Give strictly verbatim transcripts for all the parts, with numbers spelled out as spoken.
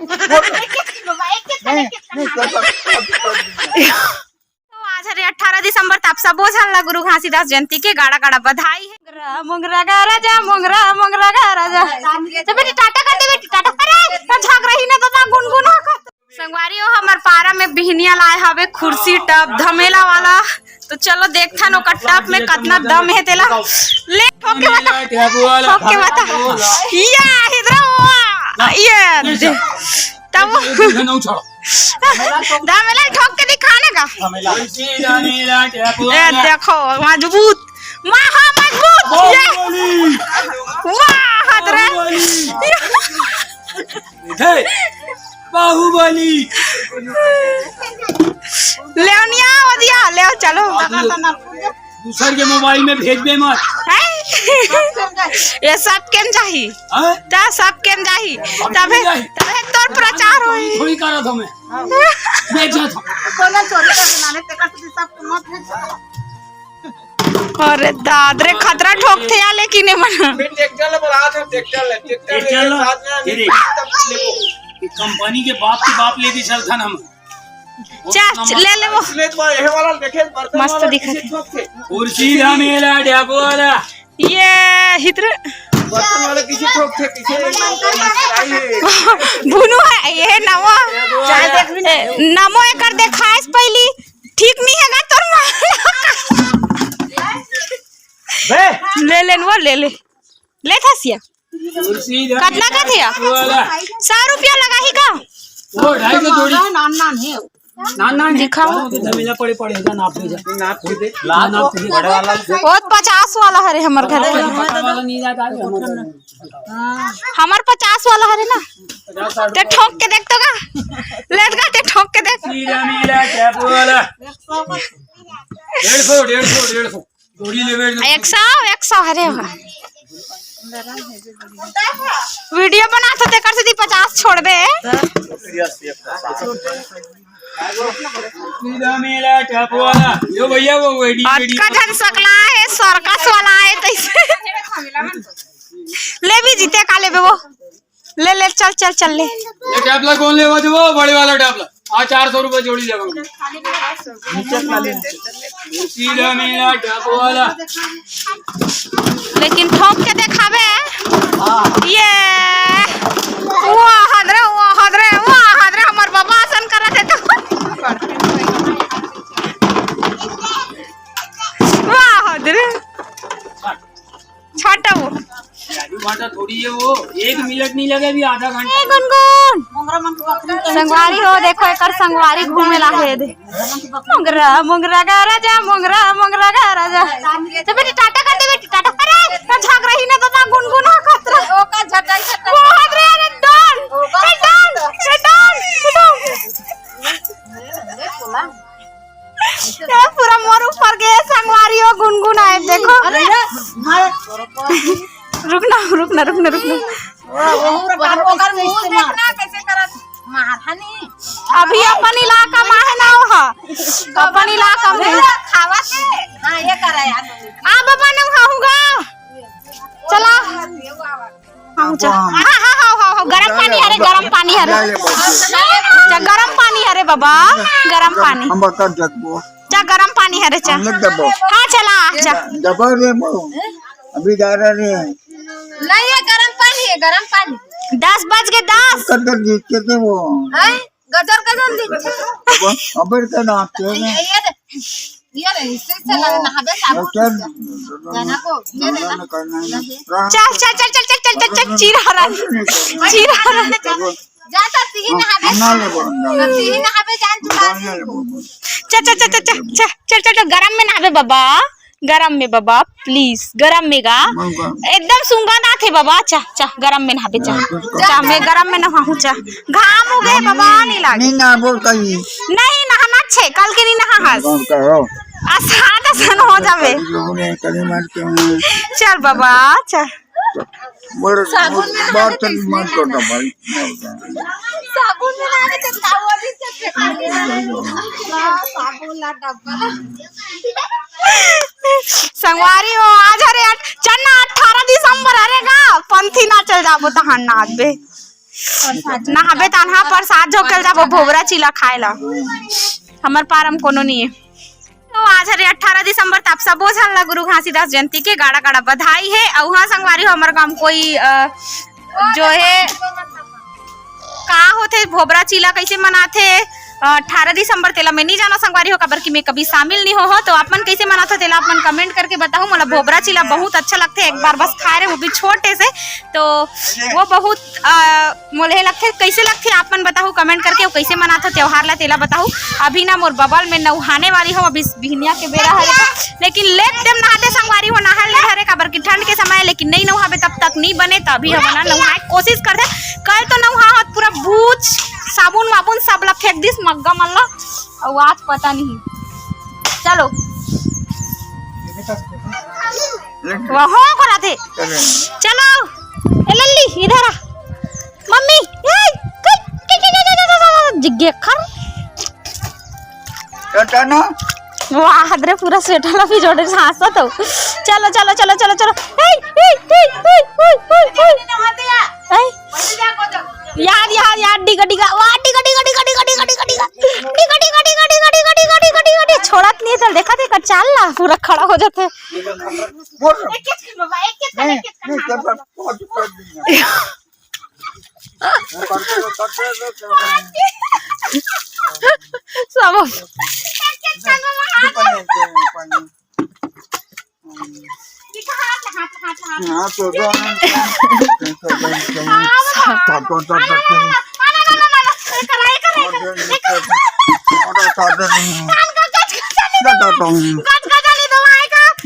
नहीं, नहीं, कर, कर, कर, कर, कर। तो आज हरे अठारह दिसंबर, त आप सबो झन ला गुरु घासीदास जयंती के गाड़ा गाड़ा बधाई हे। मोंगरा, मोंगरा गा राजा, मोंगरा, मोंगरा गा राजा। तो बेटी टाटा कर दे बेटी, टाटा। अरे, तो झाग रही ना तो ना गुनगुना कर। संगवारी हो, हमर पारा में बिहनिया लाए हवे खुर्सी टब धमेला वाला। तो चलो देखथन ओकर टब में कतना दम हे तेला। ले, ठोक के बता। ठोक के बता। या, इधर हुआ। ये दे। तब धमेला ठोक के दिखा ना का। ए, देखो, मजबूत। महा मजबूत। ये। वाह, हदरा। बाहुबली। हे, बाहुबली। लेवनिया हो दिया, ले चलो। दूसर के मोबाइल में भेजबे मत। हैं? ये सब केम जाही? हैं? त सब केम जाही? तबे, तबे तोर प्रचार होई। थोड़ी करत हमें। बेचत हम। कोनो चोरी कर बनाने ते कर सब मत भेज। अरे दाद रे, खतरा ठोकथे या लेकिन ए मन। मैं ट्रैक्टर ले बुलात हूँ, ट्रैक्टर ले, ट्रैक्टर ले, ट्रैक्टर ले। साथ में ये देख। तब लेबो। ये कंपनी के बाप के बाप लेके चलथन हम। चा, च-, ले ले वो। इसलिए तो ये वाला देखे, बर्तन मस्त वाला दिखत किसी है। ठोकथे। कुर्सी धमेला, डब्बो वाला। ये हितर। बर्तन वाला किसी ठोकथे, किसी। बुनु है, ये नवा। चाय देख भी नहीं। ए, नमो एकर देखाएस पहली। ठीक नहीं है गा तोर माँ। बे। ले लेन वो, ले ले। ले था सिया। कुर्सी धमेला, कतना का थे या? डब्बो वाला। सौ रुपया लगा ही का? वो ढाई सौ जोड़ी। नान नान है। नान नान है। दिखाओ। वो तो धमेला पड़े पड़े, जा नाप दे जा। नाप दे दे। नाप दे दे। बड़े वाला। वो पचास वाला हरे हमर घर के। बड़े वाला नहीं जाता है, हमर घर में। हमर पचास वाला हरे ना। ते ठोक के देख तो का। लेट का ते ठोक के देख। कुर्सी धमेला, डब्बो वाला। डेढ़ सौ, डेढ़ सौ, डेढ़ सौ। जोड़ी लेवे। एक सौ, एक सौ हरे हुआ। वीडियो बना तो तेकर से दी पचास छोड़बे। सीधा मेला टैप वाला। यो भैया वो वीडियो, वीडियो। अतका झन सकला है, सर्कस वाला है तैसे। ले भी जीते का लेबे वो। ले, ले, चल, चल, चल, ले। ये टैपला कौन लेवा देबो? बड़े वाला टैपला। आ, चार सौ रुपए जोड़ी लेवा। सीधा मेरा टैप वाला। लेकिन ठोक के देखाबे। ये। वाह, हद रे, वाह, हद रे, वाह, हद रे, हमर बाबा आसन करत है तो। वाह, हद रे। छोटा वो। राजू भाटा थोड़ी है वो, एक मिनट नहीं लगे, अभी आधा घंटा। ए गुनगुन, संगवारी हो, देखो एकर संगवारी घूमे ला है दे। मोंगरा, मोंगरा गा राजा, मोंगरा, मोंगरा गा राजा। तो बेटी टाटा कर दे बेटी, टाटा। अरे, तो झाग रही ना तो ना गुनगुन खतरा। ओका झटाई झटाई। वो हद रे, अरे डन, ए डन, ए डन, ए डन। ये पूरा मोर ऊपर के संगवारी हो गुनगुन आए, देखो। अरे, रुक ना, रुक ना, रुक ना, रुक ना। ओकर मुंह देखना कैसे करत। मारहानी। अभी अपन इलाका में है ना वो हा। अपन इलाका में। खावा के। हाँ, ये करा यार। आ बाबा ने खाऊंगा। चला। हाँ, हाँ, हाँ, हाँ, हाँ, गरम पानी हरे, गरम पानी हरे। चा, गरम पानी हरे बाबा, गरम पानी। हम बता सकबो। चा, गरम पानी हरे, चा। हम देबो। हाँ, चला, चा। दबा रे मो। अभी जा रहे हैं। नहीं, ये गरम पानी है, गरम पानी। दस बज के दस। कर कर जीत के थे वो। हैं? गजर का जल्दी। अबर का नाम क्या है? ये, ये दे। ये ले, इससे, इससे लगे नहाबे साबुन। जाना को, ये ले ना। चल, चल, चल, चीरा हरा। चीरा हरा। जा, जा, तीही नहाबे। ना ले बोल, ना ले। तीही नहाबे, जान तू। ना ले बोल। चल, चल, चल, गरम में नहाबे बाबा। गरम में बाबा, please, गरम में गा। एकदम सुंगंध आथे बाबा। चा, चा, गरम में नहाबे, चा। चा, मैं गरम में नहाहूँ, चा। घाम हो गए बाबा, नहीं लागे। नहीं नहाबो कहीं। नहीं नहाना छे, कल के नहीं नहा हस। असान, असान हो जावे। चल बाबा, चा। बड़ साबुन में बात नहावे तो कैसे? मत करना भाई। साबुन में नहावे तो साबुन ही से फेंका दे। हाँ, साबुन ला डब्बा। संगवारी हो, आज हरे अठ-, चन्ना अठारह दिसंबर हरे गा, पंथी ना चल जाबो तहान ना आबे। नहाबे तनहा परसाद झोंके ल जाबो, भोबरा चीला खाए ला। हमर पारम कोनो नहीं है। तो आज हरे अठारह दिसंबर, त आप सबो झन ला गुरु घासीदास जयंती के गाड़ा गाड़ा बधाई है। अउ हाँ संगवारी हो, हमर गांव कोई, अ, जो है, का होथे, भोबरा चीला कैसे मनाथे, अ, अठारह दिसंबर, तेला मैं नहीं जानो संगवारी हो, काबर कि मैं कभी शामिल नहीं हो, हो। तो आप मन कैसे मनाथो, तेला आप मन comment करके बताओ। मोला भोबरा चीला बहुत अच्छा लगथे, एक बार बस खाए रहे, वो भी छोटे से, तो वो बहुत, अ, मोला हे लगथे, कैसे लगथे आप मन बताहू comment करके, अउ कैसे मनाथो त्योहार ला तेला बताहू। अभी ना मोर बबल में नहाने वाली हो, अभी बिहनिया के बेरा हरे, लेकिन लेट देम नहाते संगवारी हो, नहाए ले हरे काबर कि ठंड के समय, लेकिन नहीं नहाबे तब तक नहीं बने, त अभी हमन ना नहाए के कोशिश करथे। कल तो नहा होत पूरा बूच साबुन वाबुन सब ला फेंक दिस मग्गा मन ला, अउ आज पता नहीं। चलो वहाँ करा थे। चलो ए लल्ली इधर आ। मम्मी, ए, कट, कट, कट, कट, कट, कट, कट, जिग्गे खर। वाह, हदरे पूरा स्वेटर ला भी जोड़े से हंसत हो। चलो, चलो, चलो, चलो, चलो। ए, ए, ए, ए, ए, ए, ए। ए। यार, यार, यार, डिगा, डिगा, वाह, डिगा, डिगा, डिगा, डिगा, डिगा, डिगा, डिगा। डिगा, डिगा, डिगा, डिगा, डिगा, डिगा, डिगा, डिगा। छोड़त नहीं है, चल, देखा, देखा, चल ला, पूरा खड़ा हो जाते। बोल। एक, एक, बाबा, एक, एक, नहीं, एक, एक, नहीं, कर, कर, कर, कर, कर, कर। सब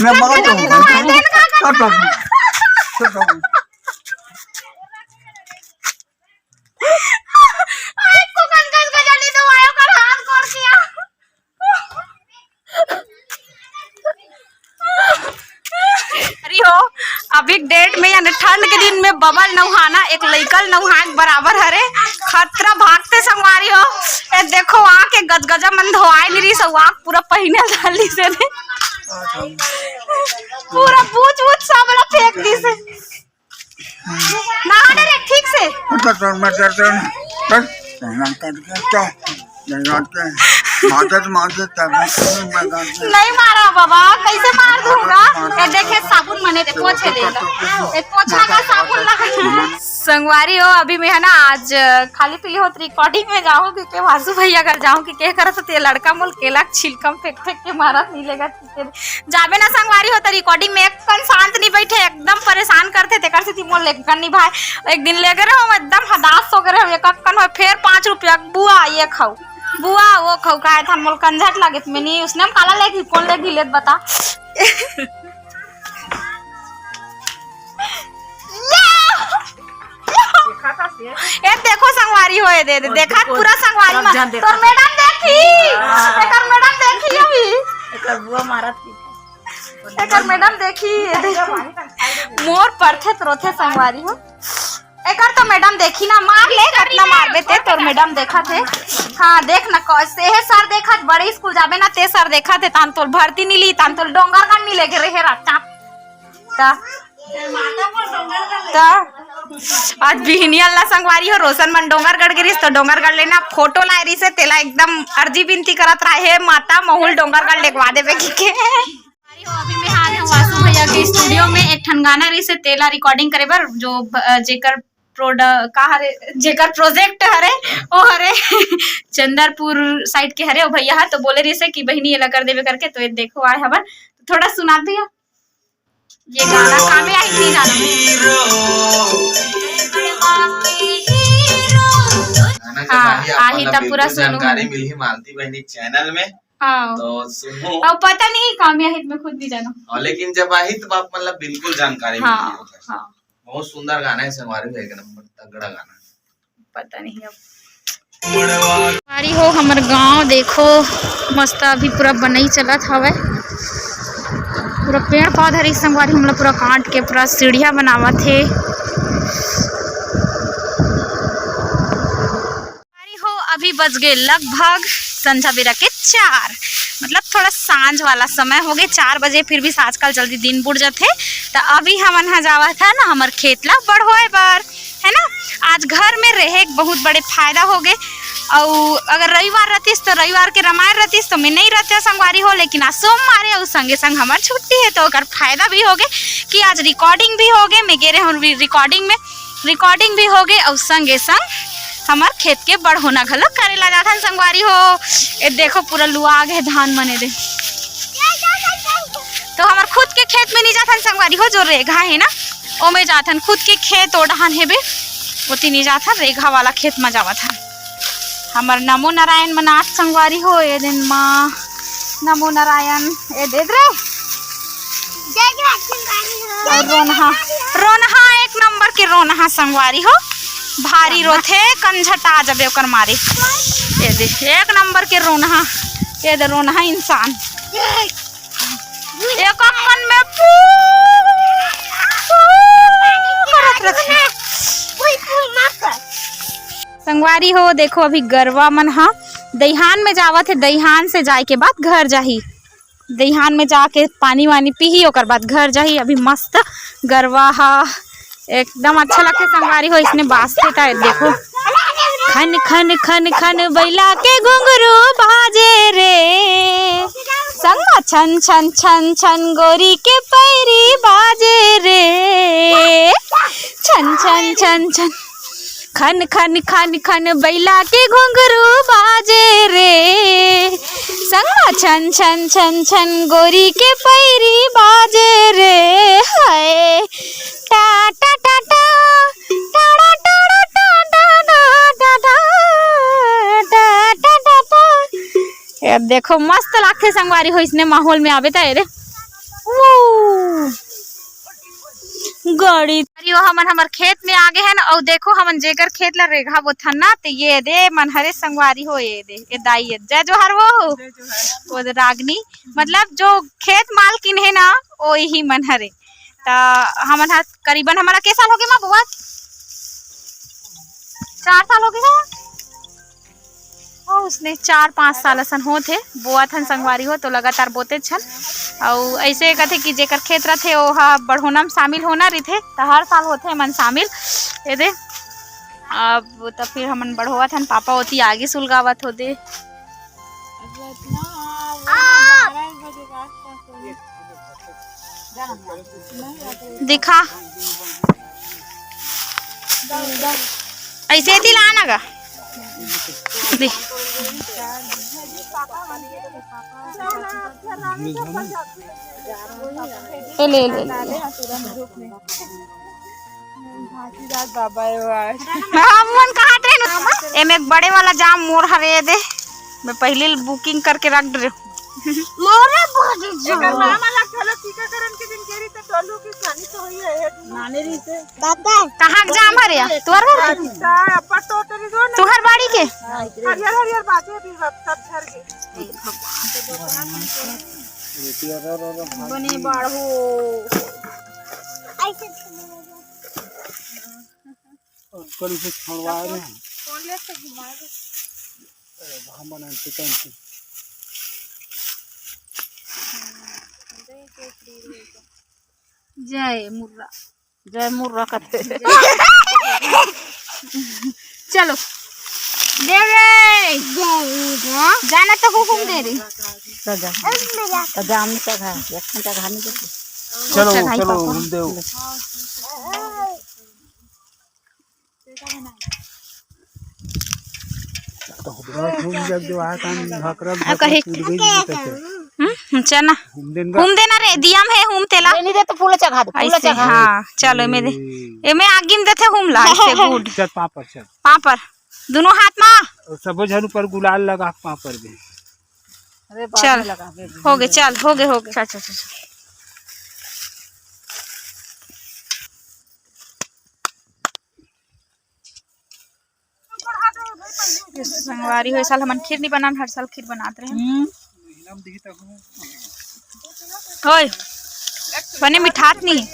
मैं बगल तो हूँ। अरे हो, अभी डेट में यानी ठंड के दिन में बबल नहाना एक लइकल नहाए के बराबर हरे। खतरा भागते संगवारी हो। ए देखो, आके गजगजा मन धोआए नहीं रही, सब आग पूरा पहिने डाली से रे। पूरा बूच बूच सब ला फेंक दी से। नहा डरे ठीक से। तो, तो, मैं तो, तो, बस, मैं करके क्या? नहीं रात के मारते तो मारते तब मैं करके नहीं मारा बाबा, कैसे मार दूंगा? ये देखे साबुन मने ते पोछे देगा। ये पोछा का साबुन लगा। संगवारी हो, अभी मैं है ना आज खाली पीली होत recording में जाऊँ कि के वासु भैया घर जाऊँ कि के करत ते लड़का मोल केला छिलकम फेंक फेंक के मारत मिलेगा। जाबे ना संगवारी हो, त recording में एक कन शांत नहीं बैठे, एकदम परेशान करथे, तेकर सेती मोर लेगन नहीं भाई। एक दिन लेगे रहो, एकदम हदास हो गए रहो, एक कन हो, फिर पाँच रुपया, "बुआ, ये खाओ, बुआ, वो खाओ," कहे था, मोल कंझट लागे, त मैं नहीं, उसने हम काला लेगी, कौन लेगी, लेत बता। ए देखो संगवारी हो, ए दे, दे, देखा पूरा संगवारी मा। तोर मैडम देखी, एकर मैडम देखी अभी। एकर बुआ मारत की। एकर मैडम देखी, ए दे। मोर परथे त रोथे संगवारी हो। एकर तो मैडम देखी ना, मार ले, कतना मारबे ते, तोर मैडम देखा थे। हाँ, देख ना, कैसे है सर देखा, बड़े स्कूल जाबे ना, ते सर देखा थे, तान तोर भर्ती नी ली, तान तोर डोंगरगढ़ नी लेगे रहे रात। त, त, आज बिहनिया ला संगवारी हो, रोशन मन डोंगरगढ़ गे रिस, तो डोंगरगढ़ लेना फोटो लाए रिस, तेला एकदम अर्जी बिनती करत रहे, "हे माता, महूल डोंगरगढ़ लेगवा देबे," कहिके। अभी मैं हाल हूँ वासु भैया के studio में, एक ठन गाना रिस, तेला recording करे बर, जो, अ, जेकर प्रोड-, का हरे, जेकर project हरे, ओ हरे चंदरपुर side के हरे, ओ भैया ह तो बोले रिस कि बहिनी, एला कर देबे करके, तो ये देखो आए हवन, तो थोड़ा सुना दिया। ये गाना कामे आही नहीं जाना। गाना जब हाँ, आही, आप आही मन ला तब पूरा बिल्कुल सुनू। जानकारी मिलही मालती बहिनी channel में। हाँ। तो सुनू। अब पता नहीं कामे आही, मैं खुद नहीं जाना। हाँ, लेकिन जब आही तब आप मन ला बिल्कुल जानकारी हाँ, मिलही ओकर। हाँ। बहुत सुंदर गाना है संगवारी हो, एक नंबर तगड़ा गाना। पता नहीं अब। संगवारी हो, हमर गांव देखो, मस्त अभी पूरा बनई चलत हवय। पूरा पेड़ पौधा रही संगवारी, हमला पूरा काट के पूरा सीढ़िया बनावत हे। संगवारी हो, अभी बज गए लगभग संझा बेरा के चार, मतलब थोड़ा सांझ वाला समय हो गए, चार बजे, फिर भी आजकल जल्दी दिन बुड़ जाथे। त अभी हमन ह जावत है ना हमर खेत ला बढ़ोए बर, है ना। आज घर में रहे के बहुत बड़े फायदा हो गए। अउ अगर रविवार रहतिस तो रविवार के रामायण रहतिस तो मैं नहीं रहते संगवारी हो, लेकिन आज सोमवार है अउ संगे संग हमार छुट्टी है, तो ओकर फायदा भी हो गए कि आज रिकॉर्डिंग भी हो गए। मैं गे रहे हूँ रिकॉर्डिंग में, रिकॉर्डिंग भी हो गए अउ संगे संग हमार खेत के बढ़ोना घलो करे ला जाथन संगवारी हो। ए देखो पूरा लुआ गए धान मने दे। तो हमार खुद के खेत में नहीं जाथन संगवारी हो, जो रेघा है ना ओमे जाथन। खुद के खेत ओ डहान हेबे, ओती नहीं जाथन, रेघा वाला खेत में जावत हन। हमर नमो नारायण मनात संगवारी हो, ए दिन माँ नमो नारायण, ए दे रे। जय जवान संगवारी हो। और रोनहा, रोनहा एक नंबर के रोनहा संगवारी हो, भारी रोथे, कंझटा जबे ओकर मारे। ए दे, एक नंबर के रोनहा, ए दे रोनहा इंसान। एक अपन में पू, पू करत रथे। संगवारी हो, देखो अभी गरवा मन हा दईहान में जावत हे, दईहान से जाए के बाद घर जाही। दईहान में जाके पानी वानी पीही, ओकर बाद घर जाही। अभी मस्त गरवा हा एकदम अच्छा लगथे संगवारी हो, इसने बाजथे ता देखो। खन खन खन खन बैला के घुंघरू बाजे रे, संग मा छन छन छन छन गोरी के पैरी बाजे रे, छन छन छन छन। खन खन खन खन बैला के घुंघरू बाजे रे, संग मा छन छन छन छन गोरी के पैरी बाजे रे। हाय टा टा टा टा, टा टा टा टा, टा टा टा टा, टा टा टा टा। ए देखो मस्त लागथे संगवारी हो, इसने माहौल में आवे त। ए रे, ऊ, गाड़ी। अरे, वो हमन हमर खेत में आ गए हैं ना, और देखो हमन जेकर खेत ला रेघा बोथन ना, तो ये दे मन हरे संगवारी हो, ये दे, ये दाई, ये जय जोहार वो, जय जोहार। वो दे रागनी, मतलब जो खेत मालकिन है ना, वो यही मन हरे। त हमन ह करीबन, हमारा के साल हो गए माँ बुआ? चार साल हो गए हैं। ओ, उसने चार पाँच साल असन होत हे, बोआथन संगवारी हो, तो लगातार बोते छन। अउ ऐसे कथे कि जेकर खेत रथे, ओ ह बढ़ोना में शामिल होना रहिथे, त हर साल होथे मन शामिल। ये दे, अब त फिर हमन बढ़ोआथन, पापा ओती आगी सुलगावत हो दे। दिखा, ऐसे थी लाना गा। दे। ए, ले, ले, ले, ले। हाँ, मन कहा ट्रेन? एमे एक बड़े वाला जाम मोर हरे दे। मैं पहले बुकिंग करके रख दे। मोरे बहुत इज्जत। एकर नाम अलग घलो टीकाकरण के दिन केरी त टोलू की सानी तो हुई है, है दुनो। नाने रही से। दादा। कहाँ के जाम हरे या? तुहर घर के? अच्छा, अब्बा तो तेरी जो ना। तुहर बाड़ी के? हरियर हरियर बाजे भी सब झर गए। बने बाढ़ो। ऐसे अंकल उसे छुड़वा रहे हैं। कौन ले से घुमा दे? अरे, हम बना चिकन से। जय मुर्रा। जय मुर्रा कथे। चलो। दे रे। जाना तो हुकुम दे रे। सजा। सजा, हम सजा। एक घंटा घर में देखो। चलो, चढ़ाई चलो, पापा। हम देव। तो हुदरा घूम जब जो आया काम भकरा अब कहे। टूट गई जी कैसे? हम्म, चना। घूम देन का? घूम देना रे, दिया में है, घूम तेला। नहीं दे तो फूल चढ़ा दे, फूल ऐसे, चढ़ा दे। हाँ, चलो, एमे दे। ए। एमे आगी में देथे, घूम ला, ऐसे गुड। चल, पापड़, चल। पापड़, दोनों हाथ मा। और सबो झन ऊपर गुलाल लगा, पापड़ दे। अरे, बाद चल, में लगा, बे। हो गए, चल, हो गए, हो गए। चल, चल, चल, चल। ये संगवारी हो, ए साल हमन खीर नहीं बनान, हर साल खीर बनात रहे। हम्म। ओए, बने मिठात नहीं,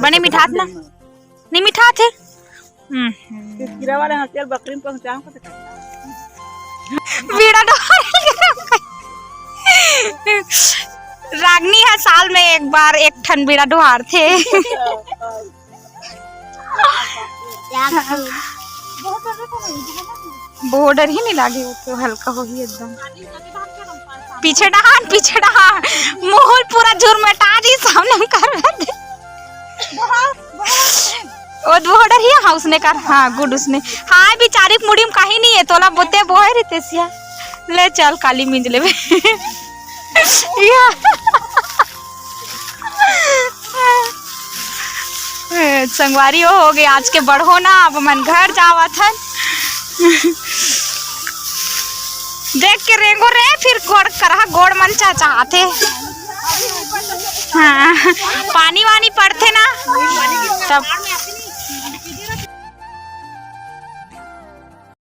बने मिठात ना, नहीं मिठात है। हम्म। कीरा वाले हंसियल बकरी में पहुंचाऊं, कैसे करता? बीड़ा डोहार। रागनी ह साल में एक बार एक ठन बीड़ा डोहार थे। बॉर्डर ही नहीं लागे, वो तो हल्का होही एकदम। पीछे डहान, पीछे डहान, मोहल पूरा झुरमटा दी सामने में कर दे। वो बॉर्डर ही है, हाँ, उसने कर, हाँ, गुड, उसने। हाँ, बेचारी के मुड़ी में कहीं नहीं है, तोला बोते बोहे रहते सिया। ले चल, काली मिंज लेबे। या। ए, संगवारी हो, हो गए आज के बड़हो ना, अब मन घर जावत हन। देख के रेंगो रे, फिर गोड़ करहा, गोड़ मन चाचाते। हाँ, पानी वानी पड़ते ना, तब